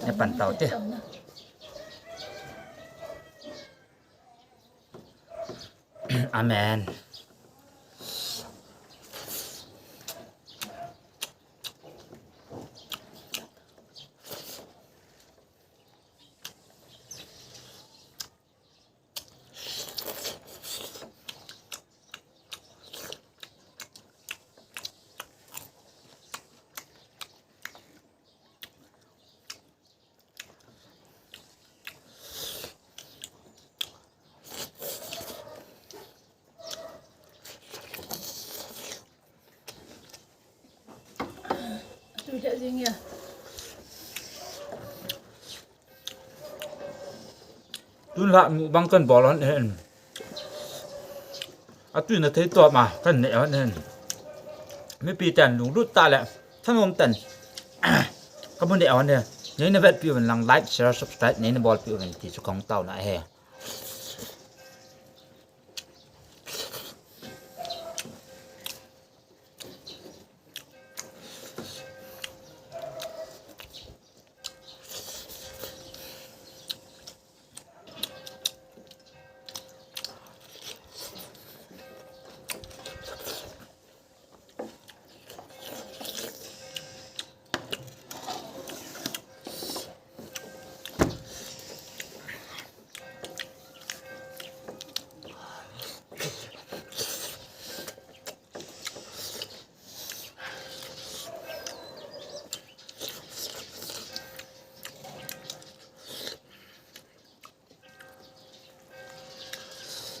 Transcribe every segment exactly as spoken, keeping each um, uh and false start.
Nepan tau te. Amen. Tui lheh jing e. Tun la mukbang kan bol hon hen. Atui na thei to ma kan ne hon hen. Mipi ten lunglut ta le thanom ten. Ka bu ne hon hen. Nei na vet pi uvin lang like, share, subscribe nei na bol pi uvin ti chu kong tao na he.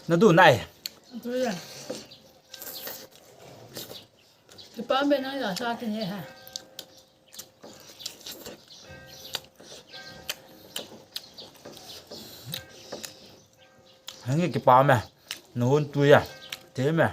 Na du nai. Kipa me na ya sa te ne ha. Hangi kipa me. Nu hun tu ya. Te me.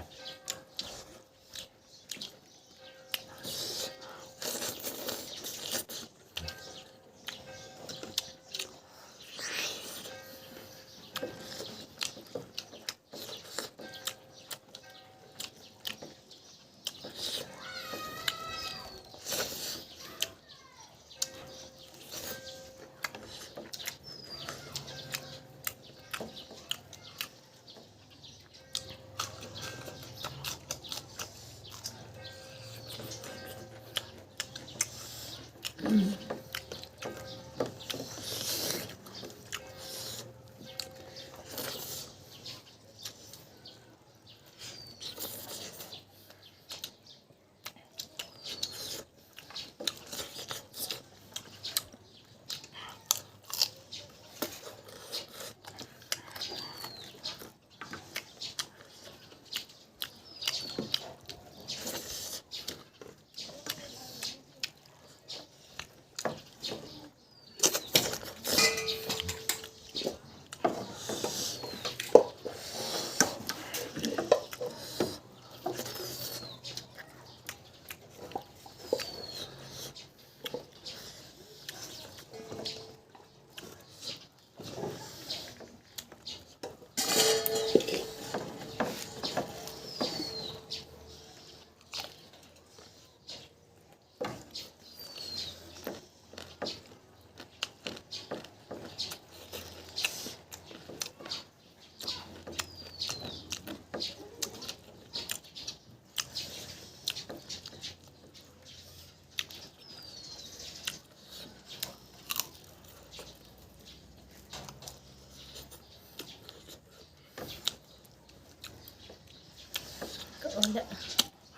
Ka on da.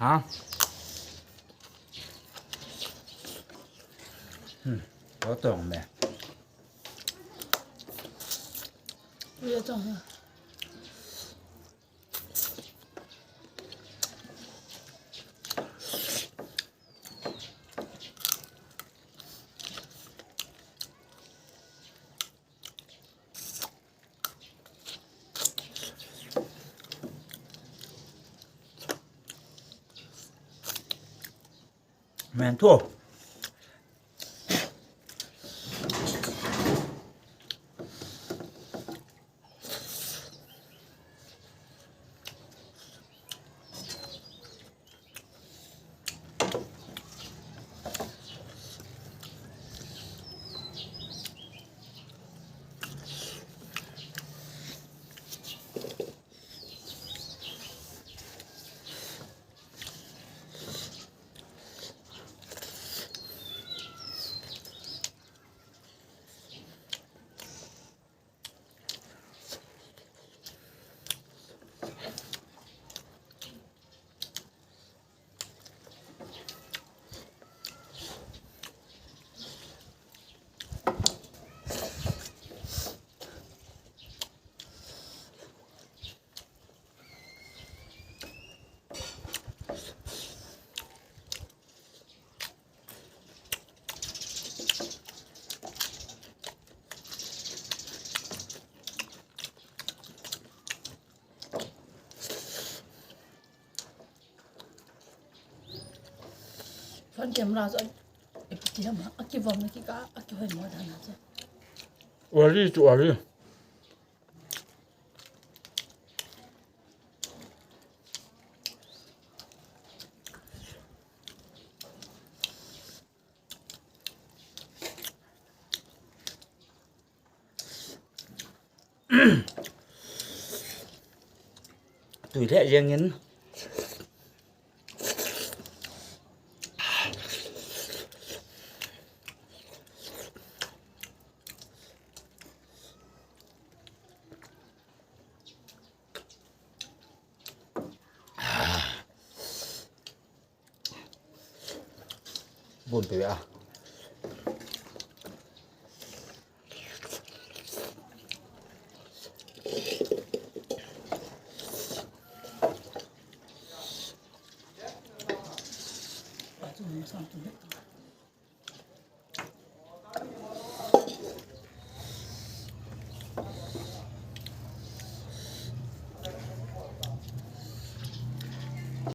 Ha? Hmm. Có tong me. Có tong me. Men thu. Camera chu a, ipi ti ham, akivom na kika, akihoi mo dan a chu. Wali chu wali. Tui lheh jeng in. Bun pe a.